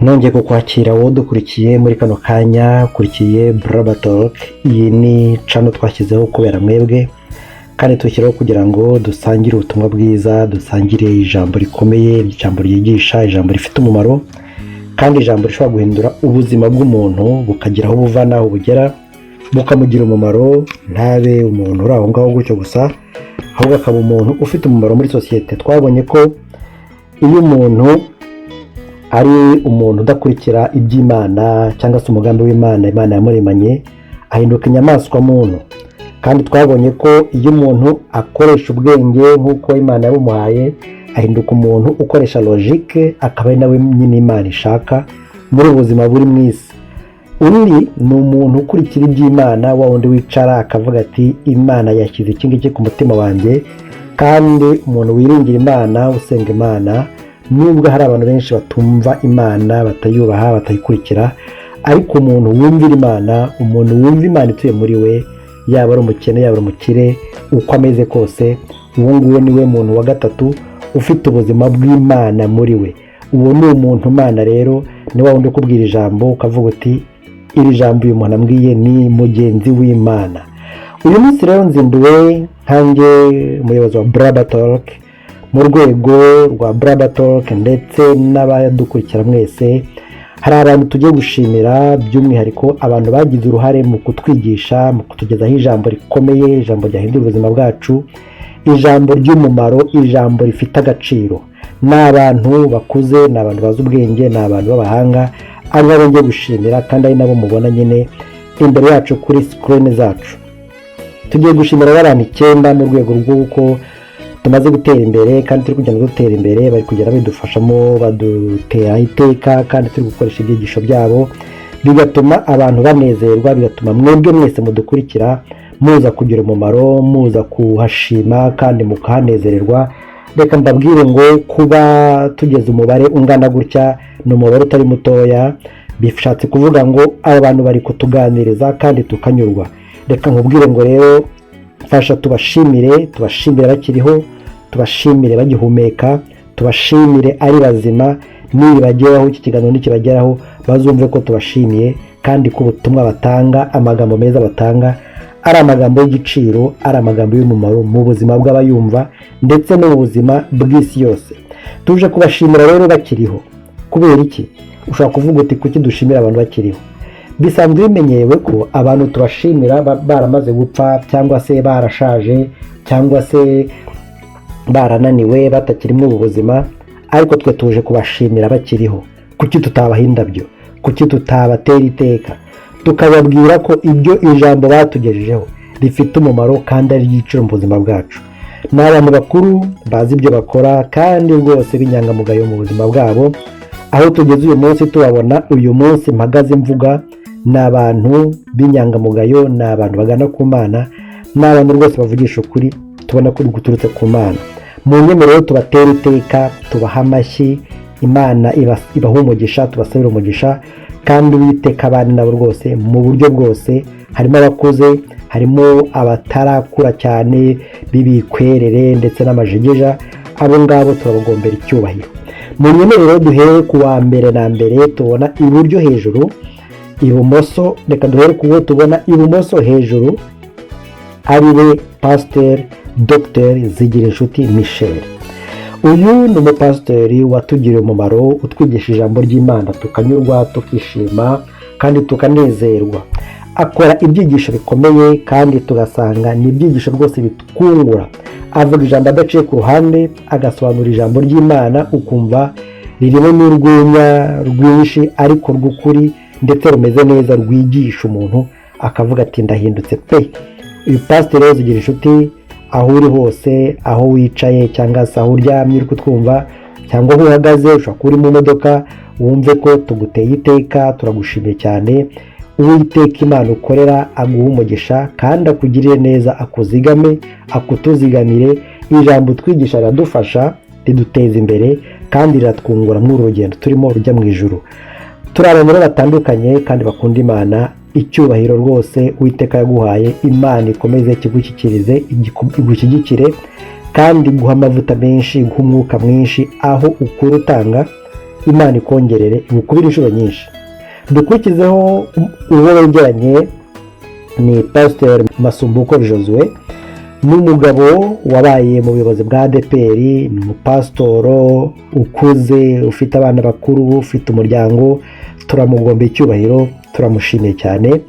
Nongeye kukwakira wowe dukurikiye muri kano kanya, ukurikiye Braba Talk. Iyi ni channel twashyizeho kubera mwebwe, kandi tushyiraho kugira ngo dusangire ubutumwa bwiza, dusangire ijambo rikomeye, ijambo ryigisha, ijambo rifite umumaro, kandi ijambo rishobora guhindura ubuzima bw'umuntu, bukagira aho buva n'aho bugera, bukamugira umumaro, ntabe umuntu uri aho ngaho gutyo gusa, ahubwo akaba umuntu ufite umumaro muri sosiyete. Twabonye ko iyo umuntu ari umuntu udakurikira iby'Imana cyangwa se umugambi w'Imana, Imana yamuremanye, ahinduka inyamaswa muntu. Kandi twabonye ko iyo umuntu akoresha ubwenge nk'uko Imana yabumuhaye, ahinduka umuntu ukoresha logique, akaba ari nawe nyine Imana ishaka muri ubu buzima buri mu isi. Undi ni umuntu ukurikira iby'Imana, wa wundi wicara akavuga ati: "Imana yashyize iki ngiki ku mutima wanjye." Kandi umuntu wiringira Imana, usenga Imana, nubwo hari abantu benshi batumva Imana, batayubaha, batayikurikira, ariko umuntu wumvira Imana, umuntu wumva Imana ituye muri we, yaba ari umukene, yaba ari umukire, uko ameze kose, uwo nguwo niwe muntu wa gatatu ufite ubuzima bw'Imana muri we. Uwo ni umuntu Imana rero ni wa wundi ukubwira ijambo ukavuga uti: "Iri jambo uyu muntu ambwiye ni mugenzi w'Imana." Uyu munsi rero nzinduwe nkanjye umuyobozi wa Braba Talk, mu rwego rwa Braba Talk ndetse n'abadukurikira mwese, hari abantu tugiye gushimira, by'umwihariko abantu bagize uruhare mu kutwigisha, mu kutugezaho ijambo rikomeye, ijambo ryahindura ubuzima bwacu, ijambo ry'umumaro, ijambo rifite agaciro. Ni abantu bakuze, ni abantu bazi ubwenge, ni abantu b'abahanga, ari nabo ngiye gushimira, kandi ari nabo mubona nyine imbere yacu kuri screen zacu. Tugiye gushimira abantu 9 mu rwego rw'uko tumaze gutera imbere, kandi turi kugenda dutera imbere, bari kugenda bidufashamo, badutera iteka, kandi turi gukoresha ibyigisho byabo, bigatuma abantu banezerwa, bigatuma mwebwe mwese mudukurikira muza kugira umumaro, muza kuhashima kandi mukahanezererwa. Reka mbabwire ngo kuba tugeze umubare ungana gutya, ni umubare utari mutoya, bishatse kuvuga ngo aba bantu bari kutuganiriza kandi tukanyurwa. Reka nkubwire ngo rero mfasha tubashimire, tubashimire bakiriho, tubashimire bagihumeka, tubashimire ari bazima. Nibageraho iki kiganiro, nikibageraho, bazumve ko tubashimiye, kandi ko ubutumwa batanga, amagambo meza batanga, ari amagambo y'igiciro, ari amagambo y'umumaro mu buzima bw'abayumva ndetse no mu buzima bw'isi yose. Tuje kubashimira rero bakiriho. Kubera iki? Ushobora kuvuga uti: "Kuki dushimira abantu bakiriho?" Bisanzwe bimenyerewe ko abantu tubashimira baramaze gupfa, cyangwa se barashaje, cyangwa se barananiwe, batakiri muri ubu buzima, ariko twe tuje kubashimira bakiriho. Kuki tutabaha indabyo? Kuki tutabatera iteka, tukababwira ko ibyo ijambo batugejejeho rifite umumaro kandi ari iry'igiciro mu buzima bwacu? Ni abantu bakuru bazi ibyo bakora, kandi rwose b'inyangamugayo mu buzima bwabo. Aho tugeze uyu munsi, tubabona uyu munsi mpagaze mvuga, ni abantu b'inyangamugayo, ni abantu bagana ku Mana, ni abantu rwose bavugisha ukuri, tubona ko guturutse ku Mana. Mu nyemerero tubatera iteka, tubaha amashyi, Imana ibaha umugisha, tubasabira umugisha, kandi Uwiteka abane nabo rwose mu buryo bwose. Harimo abakuze, harimo abatarakura cyane b'ibikwerere ndetse n'amajegeja, abo ngabo turabagombera icyubahiro. Mu nyemerero duhere ku wa mbere na mbere tubona iburyo hejuru, ibumoso. Reka duhere ku wo tubona ibumoso hejuru, ari we Pasiteri Dogiteri Zigirinshuti Michel. Uyu ni umupasiteri watugiriye umumaro, utwigisha ijambo ry'Imana tukanyurwa, tukishima kandi tukanezerwa. Akora ibyigisho bikomeye, kandi tugasanga ni ibyigisho rwose bitwungura. Avuga ijambo adaciye ku ruhande, agasobanura ijambo ry'Imana, ukumva ririmo n'urwenya rwinshi ariko rw'ukuri, ndetse rumeze neza, rwigisha umuntu akavuga ati: "Ndahindutse pe." Uyu pasiteri rero Zigirinshuti, aho uri hose, aho wicaye cyangwa se aho uryamye uri kutwumva, cyangwa aho uhagaze, ushobora kuba uri mu modoka, wumve ko tuguteye iteka, turagushimiye cyane. Uwiteka Imana ukorera aguha umugisha kandi akugirire neza, akuzigame, akutuzigamire. Ijambo utwigisha riradufasha, riduteza imbere kandi riratwungura muri uru rugendo turimo rujya mu ijuru. Turi abantu rero batandukanye kandi bakunda Imana. Icyubahiro rwose Uwiteka yaguhaye, Imana ikomeze kigushyikirize, igushyigikire, kandi iguha amavuta menshi, iguha umwuka mwinshi, aho ukura utanga Imana ikongerere, igukubire inshuro nyinshi. Dukurikizeho uwo wegeranye, ni Pasiteri Masumbuko Josue. Ni umugabo wabaye mu buyobozi bwa ADEPR, ni umupasitoro ukuze, ufite abana bakuru, ufite umuryango. Turamugomba icyubahiro, turamushimiye cyane.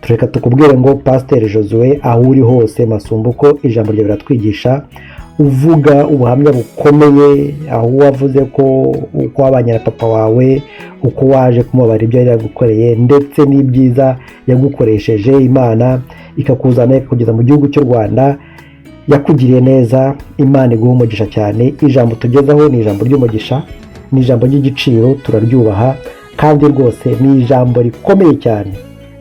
Tureka tukubwire ngo Pasiteri Josue, aho uri hose, Masumbuko, ijambo ryawe riratwigisha. Uvuga ubuhamya bukomeye, aho wavuze ko uko wabanye na papa wawe, uko waje kumubara ibyo yari yagukoreye, ndetse n'ibyiza yagukoresheje, Imana ikakuzana, ikakugeza mu gihugu cy'u Rwanda, yakugiriye neza. Imana iguha umugisha cyane. Ijambo tugezaho ni ijambo ry'umugisha, ni ijambo ry'igiciro, turaryubaha kandi rwose ni ijambo rikomeye cyane,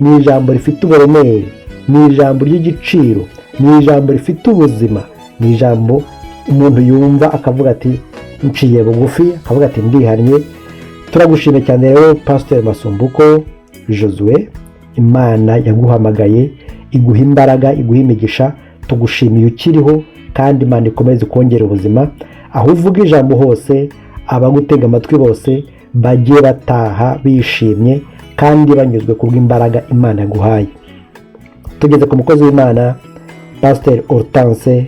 ni ijambo rifite uburemere, ni ijambo ry'igiciro, ni ijambo rifite ubuzima, ni ijambo umuntu yumva akavuga ati "Nciye bugufi", akavuga ati "Ndihannye". Turagushimiye cyane rero, Pasiteri Masumbuko Josue. Imana yaguhamagaye iguha imbaraga, iguha imigisha. Tugushimiye ukiriho, kandi Imana ikomeze kongera ubuzima. Aho uvuga ijambo hose, abagutega amatwi bose bajye bataha bishimye kandi banyuzwe kubw'imbaraga Imana yaguhaye. Tugeze ku mukozi w'Imana Pasiteri Hortense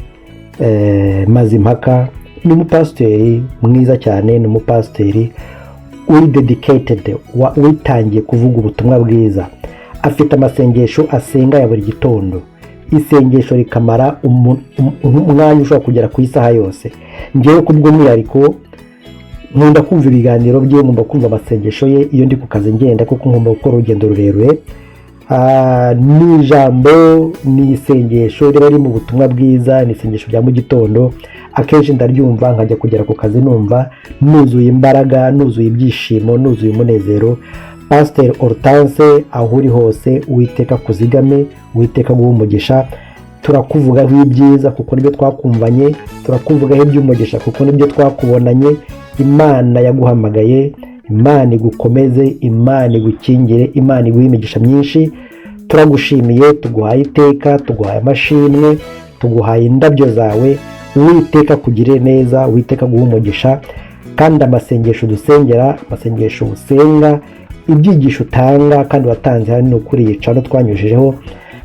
Mazimpaka. Ni umupasiteri mwiza cyane, ni umupasiteri uri dedicated, witangiye kuvuga ubutumwa bwiza. Afite amasengesho asenga ya buri gitondo, isengesho rikamara umwanya ushobora kugera ku isaha yose. Ngewe kubw'umwihariko nkunda kumva ibiganiro bye, nkunda kumva amasengesho ye iyo ndi ku kazi ngenda, kuko nkunda gukora urugendo rurerure. Ni ijambo, ni isengesho riba riri mu butumwa bwiza, ni isengesho rya mu gitondo. Akenshi ndaryumva nkajya kugera ku kazi numva nuzuye imbaraga, nuzuye ibyishimo, nuzuye umunezero. Pasiteri Hortense, aho uri hose, Uwiteka kuzigame, Uwiteka guha umugisha. Turakuvugaho ibyiza kuko nibyo twakumvanye, turakuvugaho iby'umugisha kuko nibyo twakubonanye. Imana yaguhamagaye, Imana igukomeze, Imana igukingire, Imana iguhe imigisha myinshi. Turagushimiye, tuguhaye iteka, tuguhaye amashimwe, tuguhaye indabyo zawe. Uwiteka kugirire neza, Uwiteka guha umugisha. Kandi amasengesho dusengera, amasengesho usenga, ibyigisho utanga kandi watanze hano kuri iyi channel twanyujijeho,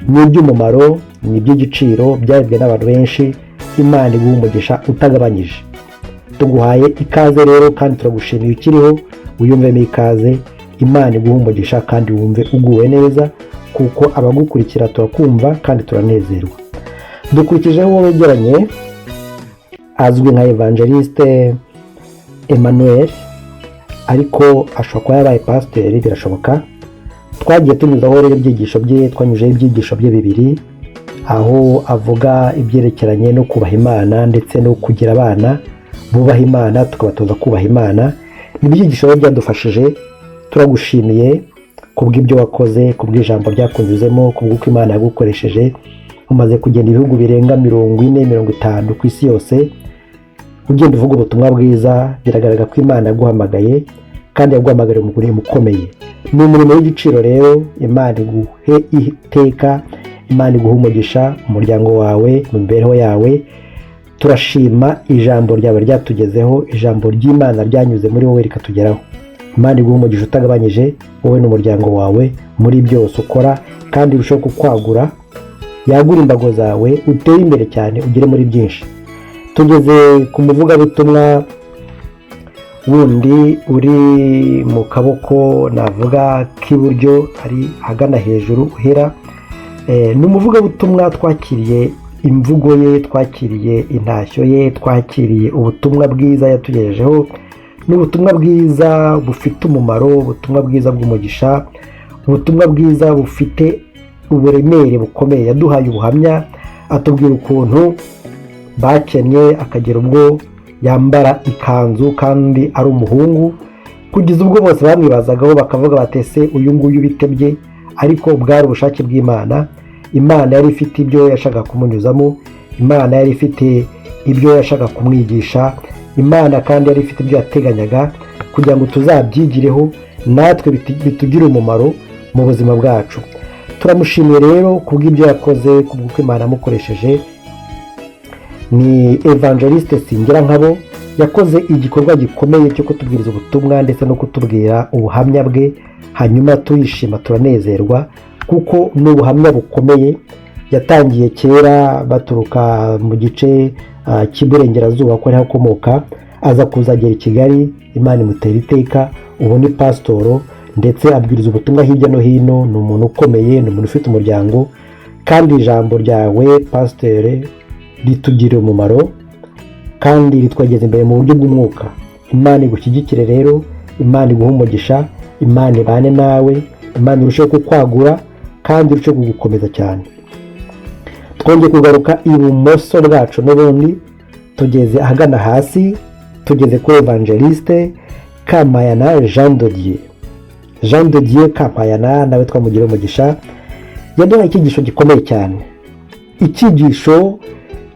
ni iby'umumaro, ni iby'igiciro, byarebwe n'abantu benshi. Imana iguha umugisha utagabanyije. Tuguhaye ikaze rero kandi turagushimiye ukiriho, wiyumvemo ikaze. Imana iguha umugisha kandi wumve uguwe neza, kuko abagukurikira turakumva kandi turanezerwa. Dukurikijeho uwo wegeranye, azwi nka Evangeliste Emmanuel, ariko ashobora kuba yabaye pasiteri, birashoboka. Twagiye tunyuzaho rero ibyigisho bye, twanyujeho ibyigisho bye bibiri, aho avuga ibyerekeranye no kubaha Imana ndetse no kugira abana bubaha Imana, tukabatoza kubaha Imana. Ni ibyigisho rero byadufashije. Turagushimiye kubw'ibyo wakoze, kubw'ijambo ryakunyuzemo, kubw'uko Imana yagukoresheje. Umaze kugenda ibihugu birenga 40, 50 ku isi yose, ugenda uvuga ubutumwa bwiza. Biragaragara ko Imana yaguhamagaye kandi yaguhamagariye umurimo ukomeye. Ni umurimo w'igiciro rero. Imana iguhe iteka, Imana iguhe umugisha, umuryango wawe, mu mibereho yawe. Turashima ijambo ryawe ryatugezeho, ijambo ry'Imana ryanyuze muri wowe rikatugeraho. Imana iguhe umugisha utagabanyije, wowe n'umuryango wawe, muri byose ukora, kandi irusheho kukwagura, yagura imbago zawe, utere imbere cyane, ugere muri byinshi. Tugeze ku muvugabutumwa wundi uri mu kaboko navuga k'iburyo, ari ahagana hejuru uhera. Ni umuvugabutumwa twakiriye imvugo ye, twakiriye intashyo ye, twakiriye ubutumwa bwiza yatugejejeho. Ni ubutumwa bwiza bufite umumaro, ubutumwa bwiza bw'umugisha, ubutumwa bwiza bufite uburemere bukomeye. Yaduhaye ubuhamya, atubwira ukuntu bakennye akagera ubwo yambara ikanzu kandi ari umuhungu, kugeza ubwo bose bamwibazagaho bakavuga batese uyu nguyu bitebye. Ariko bwari ubushake bw'Imana. Imana yari ifite ibyo yashakaga kumunyuzamo, Imana yari ifite ibyo yashakaga kumwigisha, Imana kandi yari ifite ibyo yateganyaga kugira ngo tuzabyigireho natwe bitugire umumaro mu buzima bwacu. Turamushimiye rero kubw'ibyo yakoze, kubw'uko Imana yamukoresheje. Ni Evangeliste Singirankabo. Yakoze igikorwa gikomeye cyo kutubwiriza ubutumwa ndetse no kutubwira ubuhamya bwe, hanyuma turishima, turanezerwa, kuko ni ubuhamya bukomeye. Yatangiye kera baturuka mu gice cy'iburengerazuba, ko ariho akomoka, aza kuzagera i Kigali, Imana imutera iteka. Ubu ni pasitoro ndetse abwiriza ubutumwa hirya no hino. Ni umuntu ukomeye, ni umuntu ufite umuryango, kandi ijambo ryawe, pasiteri, ritugirira umumaro kandi ritwageza imbere mu buryo bw'umwuka. Imana igushyigikire rero, Imana iguhe umugisha, Imana ibane nawe, Imana irusheho kukwagura kandi irusheho kugukomeza cyane. Twongeye kugaruka ibumoso bwacu n'ubundi, tugeze ahagana hasi, tugeze kuri Evangeliste Kampayana Jean de Dieu. Jean de Dieu Kampayana nawe twamugira umugisha, yaduhaye icyigisho gikomeye cyane, icyigisho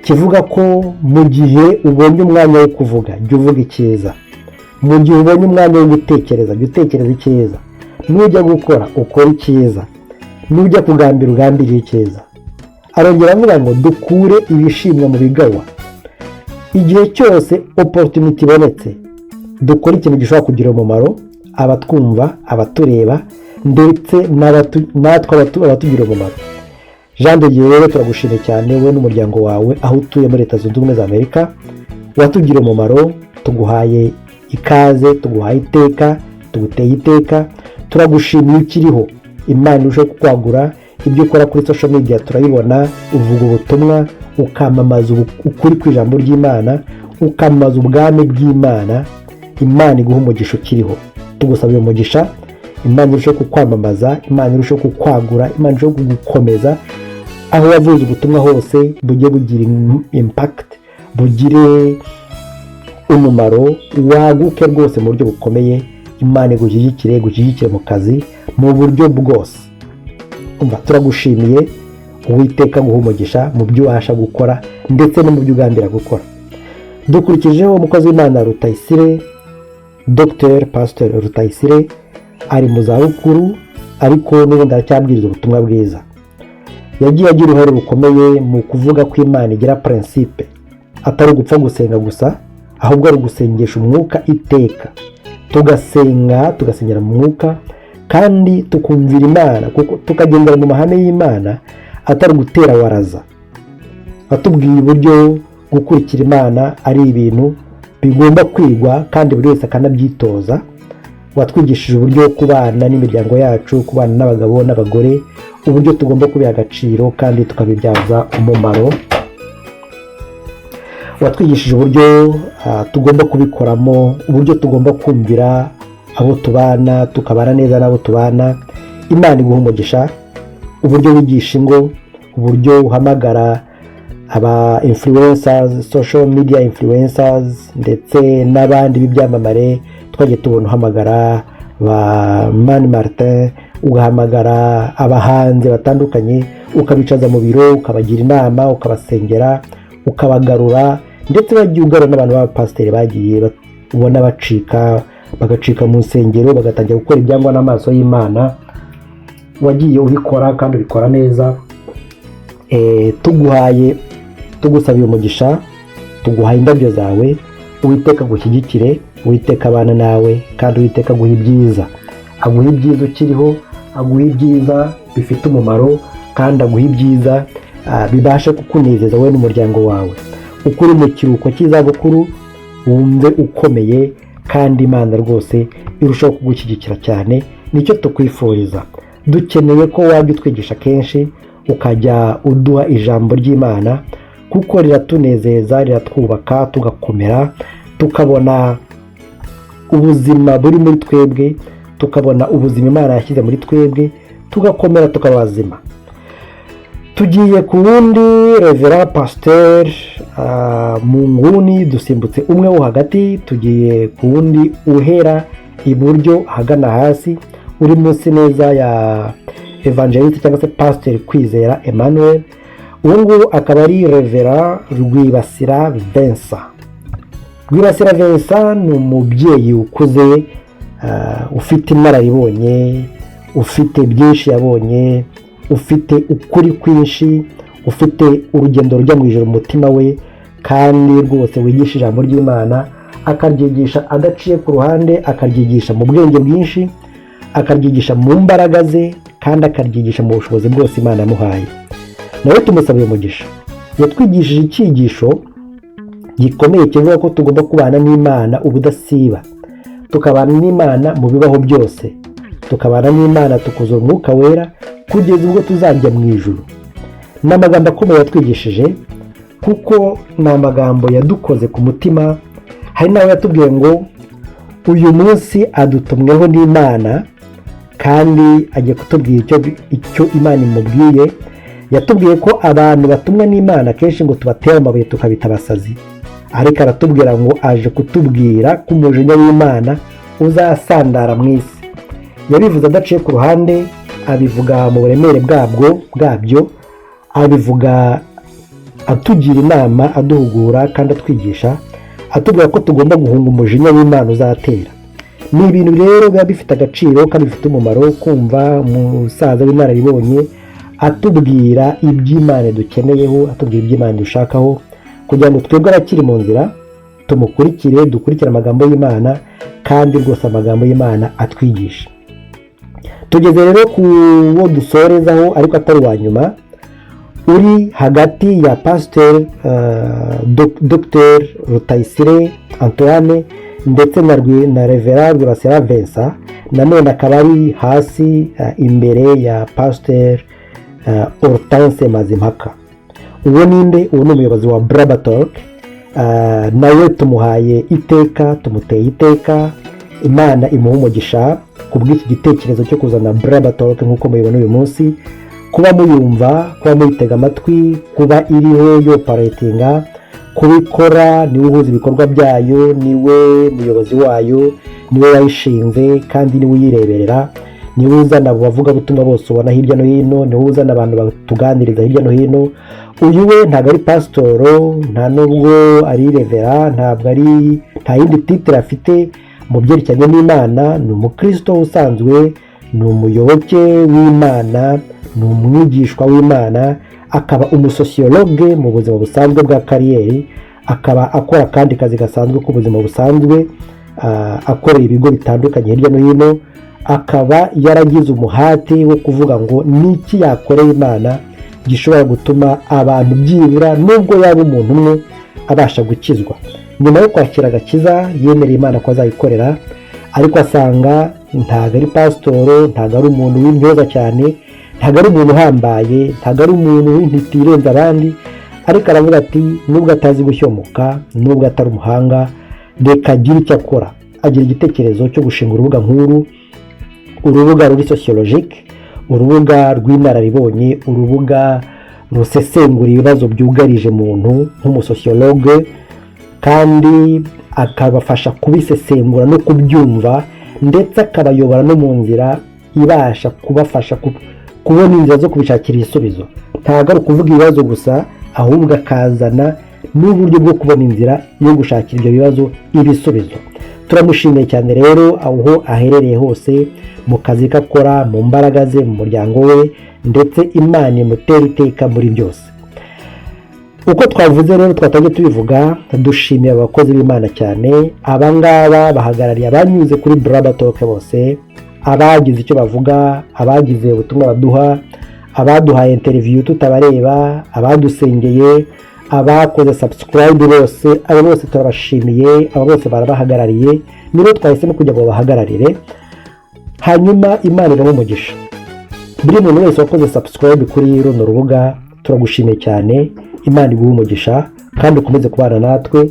kivuga ko mu gihe ubonye umwanya wo kuvuga, jya uvuga icyiza. Mu gihe ubonye umwanya wo gutekereza, jya utekereza icyiza. Nujya gukora, ukora icyiza. Nujya kugambira, ugambirire icyiza. Arongera avuga ngo dukure ibishimwa mu bigawa. Igihe cyose opportunity ibonetse, dukora ikintu gishobora kugira umumaro abatwumva, abatureba, ndetse natwe abatugira umumaro. Jean de Dieu rero, turagushimiye cyane, wowe n'umuryango wawe aho utuye muri Leta Zunze Ubumwe za Amerika. Watugira umumaro, tuguhaye ikaze, tuguhaye iteka, tuguteye iteka, turagushimiye ukiriho. Imana irushaho kukwagura. Ibyo ukora kuri social media turabibona, uvuga ubutumwa, ukamamaza ukuri kw'ijambo ry'Imana, ukamamaza ubwami bw'Imana. Imana iguha umugisha ukiriho. Tugusabira umugisha, Imana irushaho kukwamamaza, Imana irushaho kukwagura, Imana irushaho kugukomeza. Aho wavuze ubutumwa hose bujye bugira impact, bugire umumaro, waguke rwose mu buryo bukomeye. Imana igushyigikire, igushyigikire mu kazi mu buryo bwose. Umva, turagushimiye. Uwiteka guha umugisha mu byo ubasha gukora ndetse no mu byo ugambira gukora. Dukurikijeho umukozi w'Imana Rutayisire, Dr Pastor Rutayisire. Ari mu zabukuru, ariko n'ubundi aracyabwiriza ubutumwa bwiza. Yagiye agira uruhare rukomeye mu kuvuga ko Imana igira principe, atari ugupfa gusenga gusa, ahubwo ari ugusengesha umwuka iteka, tugasenga, tugasengera mu mwuka kandi tukumvira Imana, kuko tukagendera mu mahame y'Imana, atari ugutera waraza. Atubwiye uburyo gukurikira Imana ari ibintu bigomba kwigwa kandi buri wese akanabyitoza. Watwigishije uburyo kubana n'imiryango yacu, kubana n'abagabo n'abagore, uburyo tugomba kubiha agaciro kandi tukabibyaza umumaro. Watwigishije uburyo tugomba kubikoramo, uburyo tugomba kumvira abo tubana, tukabana neza n'abo tubana. Imana iguha umugisha. Uburyo wigisha ingo, uburyo uhamagara aba influencers, social media influencers, ndetse n'abandi b'ibyamamare twagiye tubona, uhamagara ba Mani Martin, ugahamagara abahanzi batandukanye, ukabicaza mu biro, ukabagira inama, ukabasengera, ukabagarura, ndetse bagiye ugarura n'abantu b'abapasiteri bagiye ubona bacika, bagacika mu nsengero, bagatangira gukora ibyangwa n'amaso y'Imana. Wagiye ubikora kandi ubikora neza. Tuguhaye, tugusabiye umugisha, tuguhaye indabyo zawe. Uwiteka agushyigikire, Uwiteka abana nawe, kandi Uwiteka aguha ibyiza, aguha ibyiza ukiriho, aguha ibyiza bifite umumaro, kandi aguha ibyiza bibasha kukunezeza wowe n'umuryango wawe. Uko uri mu kiruhuko cy'izabukuru, wumve ukomeye, kandi Imana rwose irushaho kugushyigikira cyane. Nicyo tukwifuriza. Dukeneye ko wajya utwigisha kenshi, ukajya uduha ijambo ry'Imana, kuko riratunezeza, riratwubaka, tugakomera, tukabona ubuzima buri muri twebwe, tukabona ubuzima Imana yashyize muri twebwe, tugakomera, tukaba bazima. Tugiye ku wundi Reverend Pasiteri mu nguni, dusimbutse umwe wo hagati, tugiye ku wundi uhera iburyo ahagana hasi, uri munsi neza ya Evangeliste cyangwa se Pasiteri Kwizera Emmanuel. Ubu ngubu akaba ari Reverend Rwibasira Vincent. Rwibasira Vincent ni umubyeyi ukuze, ufite inararibonye, ufite byinshi yabonye, ufite ukuri kwinshi, ufite urugendo rujya mu ijoro mu mutima we, kandi rwose wigisha ijambo ry'Imana. Akaryigisha adaciye ku ruhande, akaryigisha mu bwenge bwinshi, akaryigisha mu mbaraga ze, kandi akaryigisha mu bushobozi bwose Imana yamuhaye. Nawe tumusabiye umugisha. Yatwigishije icyigisho gikomeye kivuga ko tugomba kubana n'Imana ubudasiba, tukabana n'Imana mu bibaho byose, tukabana n'Imana, tukuzura Umwuka Wera kugeza ubwo tuzajya mu ijuru. Ni amagambo akomeye yatwigishije, kuko ni amagambo yadukoze ku mutima. Hari n'aho yatubwiye ngo uyu munsi adutumweho n'Imana kandi agiye kutubwira icyo Imana imubwiye. Yatubwiye ko abantu batumwa n'Imana kenshi ngo tubatera amabuye, tukabita abasazi, ariko aratubwira ngo aje kutubwira ko umujinya w'Imana uzasandara mu isi. Yabivuze adaciye ku ruhande, abivuga mu buremere bwabyo, abivuga atugira inama, aduhugura kandi atwigisha, atubwira ko tugomba guhunga umujinya w'Imana uzatera. Ni ibintu rero biba bifite agaciro kandi bifite umumaro kumva umusaza w'inararibonye atubwira iby'Imana dukeneyeho, atubwira iby'Imana dushakaho, kugira ngo twebwe abakiri mu nzira tumukurikire, dukurikire amagambo y'Imana, kandi rwose amagambo y'Imana atwigisha. Tugeze rero ku wo dusorezaho, ariko atari uwa nyuma, uri hagati ya Pasiteri Dr Rutayisire Antoine ndetse na Reverend Rwibasira Vincent. Nanone akaba ari hasi, imbere ya Pasiteri Hortense Mazimpaka. Uwo ninde? Uwo ni umuyobozi wa Brabatalk. Nawe tumuhaye iteka, tumuteye iteka. Imana imuha umugisha ku bw'iki gitekerezo cyo kuzana Brabatalk nk'uko mubibona uyu munsi, kuba muyumva, kuba muyitega amatwi, kuba iriho yoperatinga, kubikora. Niwe uhuza ibikorwa byayo, niwe muyobozi wayo, niwe wayishinze kandi niwe uyireberera, niwe uzana abo bavugabutumwa bose ubona hirya no hino, niwe uzana abantu batuganiriza hirya no hino. Uyu we ntabwo ari pasitoro, nta nubwo ari reverend, ntabwo ari, nta yindi titre afite mu byerekeranye n'Imana. Ni umukristo usanzwe, ni umuyoboke w'Imana, ni umwigishwa w'Imana, akaba umusosiyologe mu buzima busanzwe bwa carrière, akaba akora akandi kazi gasanzwe k'ubuzima busanzwe, akorera ibigo bitandukanye hirya no hino. Akaba yaragize umuhati wo kuvuga ngo niki yakoreye Imana gishobora gutuma abantu, byibura nubwo yaba umuntu umwe, abasha gukizwa. Nyuma yo kwakira agakiza, yemereye Imana ko azayikorera, ariko asanga ntabwo ari pasitoro, ntabwo ari umuntu w'intyoza cyane, ntabwo ari umuntu uhambaye, ntabwo ari umuntu w'intiti irenze abandi, ariko aravuga ati nubwo atazi gushyomoka, nubwo atari umuhanga, reka agire icyo akora. Agira igitekerezo cyo gushinga urubuga nk'uru, urubuga ruri sociologique, urubuga rw'inararibonye, urubuga rusesengura ibibazo byugarije muntu nk'umusosiyologe, kandi akabafasha kubisesengura no kubyumva, ndetse akabayobora no mu nzira ibasha kubafasha kubona inzira zo kubishakira ibisubizo. Ntabwo ari ukuvuga ibibazo gusa, ahubwo akazana n'uburyo bwo kubona inzira yo gushakira ibyo bibazo ibisubizo. Turamushimiye cyane rero aho aherereye hose, mu kazi ke akora, mu mbaraga ze, mu muryango we, ndetse Imana imutera iteka muri byose. Uko twavuze rero, twatangiye tubivuga, dushimiye abakozi b'Imana cyane. Aba ngaba bahagarariye abanyuze kuri Brabatalk bose, abagize icyo bavuga, abagize ubutumwa baduha, abaduhaye interview tutabareba, abadusengeye, abakoze subscribe bose, abo bose turabashimiye. Abo bose barabahagarariye, nibo twahisemo kugira ngo babahagararire. Hanyuma Imana ibahe umugisha. Buri muntu wese wakoze subscribe kuri runo rubuga, turagushimiye cyane. Imana iguhe umugisha kandi ukomeze kubana natwe.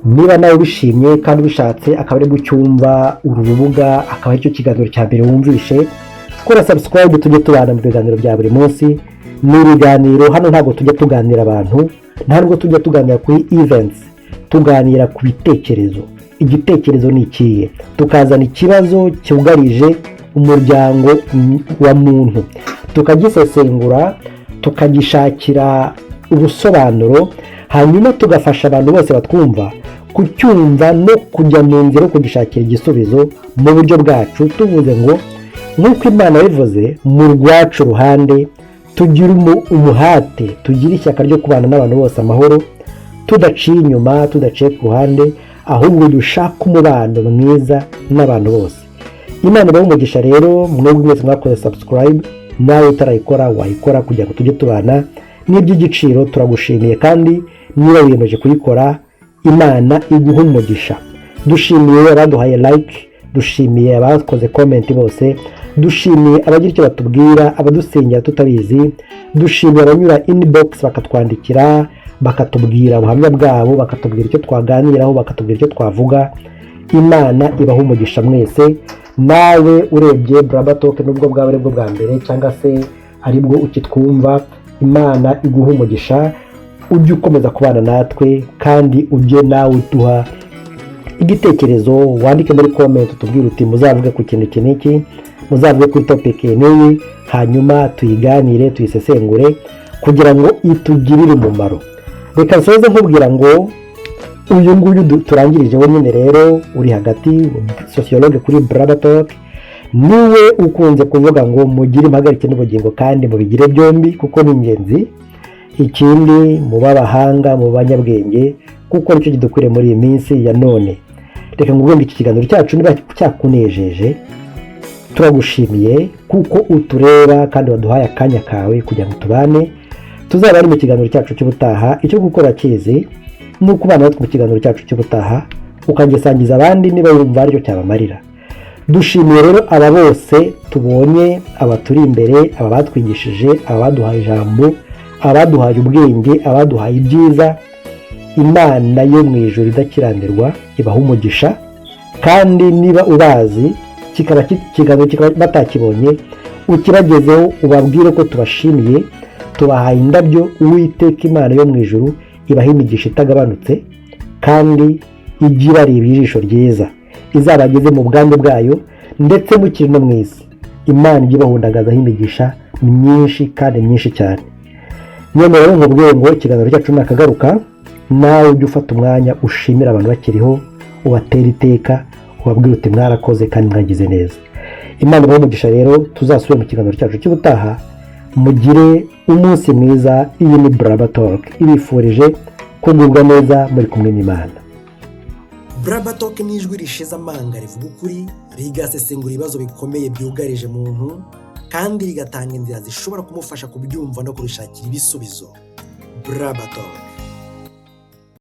Niba nawe ubishimye kandi ubishatse, akaba ari gucyumva uru rubuga, akaba aricyo kiganiro cya mbere wumvishe, kora subscribe tujye tubana mu biganiro bya buri munsi. Ni ibiganiro hano, ntabwo tujya tuganira abantu, ntabwo tujya tuganira kuri events, tuganira ku bitekerezo. Igitekerezo ni ikihe? Tukazana ikibazo cyugarije umuryango wa muntu, tukagisesengura, tukagishakira ubusobanuro, hanyuma tugafasha abantu bose batwumva kucyumva no kujya mu nzira yo kugishakira igisubizo mu buryo bwacu. Tuvuze ngo nk'uko Imana yabivuze, mu rwacu ruhande tugire umuhate, tugire ishyaka ryo kubana n'abantu bose amahoro, tudaciye inyuma, tudaciye ku ruhande. Ahubwo dushake umubano mwiza n'abantu bose. Imana ibahe umugisha rero mwebwe mwese mwakoze subscribe. Nawe utarayikora wayikora kugira ngo tujye tubana n'iby'igiciro. Turagushimiye, kandi niba wiyemeje kuyikora, Imana iguha umugisha. Dushimiye abaduhaye like, dushimiye abakoze comment bose, dushimiye abagira icyo batubwira, abadusengera tutabizi, dushimiye abanyura inbox bakatwandikira, bakatubwira ubuhamya bwabo, bakatubwira icyo twaganiraho, bakatubwira icyo twavuga. Imana ibaha umugisha mwese. Nawe urebye Braba Talk, nubwo bwaba aribwo bwa mbere cyangwa se aribwo ukitwumva, Imana iguha umugisha. Ujye ukomeza kubana natwe, kandi ujye nawe uduha igitekerezo, wandike muri comment utubwire uti: "Muzavuge ku kintu iki n'iki, muzavuge kuri topic n'iyi," hanyuma tuyiganire, tuyisesengure kugira ngo itugirire umumaro. Reka nsoze nkubwira ngo uyu nguyu turangirije we nyine rero uri hagati, sociologue kuri Braba Talk, niwe ukunze kuvuga ngo mugire impagarike n'ubugingo kandi mubigire byombi kuko ni ingenzi. Ikindi, mube abahanga mu banyabwenge kuko nicyo kidukwiriye muri iyi minsi ya none. Reka nkubwire ngo iki kiganiro cyacu niba cyakunejeje, turagushimiye kuko utureba kandi waduhaye akanya kawe kugira ngo tubane. Tuzaba ari mu kiganiro cyacu cy'ubutaha. Icyo gukora kizi ni ukubana natwe mu kiganiro cyacu cy'ubutaha, ukagisangiza abandi niba wumva aricyo cyabamarira. Dushimiye rero aba bose tubonye, aba turi imbere, aba batwigishije, aba baduhaye ijambo, abaduhaye ubwenge, abaduhaye ibyiza. Imana yo mu ijuru idakiranirwa ibaha umugisha. Kandi niba ubazi, kikaba ikiganiro kikaba batakibonye, ukibagezeho, ubabwire ko tubashimiye, tubahaye indabyo. Uwiteka Imana yo mu ijuru ibaha imigisha itagabanutse, kandi ijye ibareba ijisho ryiza, izabageze mu bwami bwayo. Ndetse mukiri no mu isi, Imana ijye ibahundagazaho imigisha myinshi kandi myinshi cyane. Nyamara rero nkubwiye ngo ikiganiro cyacu nakagaruka. Nawe ujye ufata umwanya ushimira abantu bakiriho, ubatera iteka, ubabwira uti: "Mwarakoze kandi mwagize neza." Imana ibahe umugisha rero. Tuzasubire mu kiganiro cyacu cy'ubutaha. Mugire umunsi mwiza. Iyi ni Braba Talk ibifurije kugubwa neza muri kumwe n'Imana. Braba Talk ni ijwi rishize amanga, rivuga ukuri, rigasesengura ibibazo bikomeye byugarije muntu, kandi rigatanga inzira zishobora kumufasha kubyumva no kubishakira ibisubizo. Braba Talk.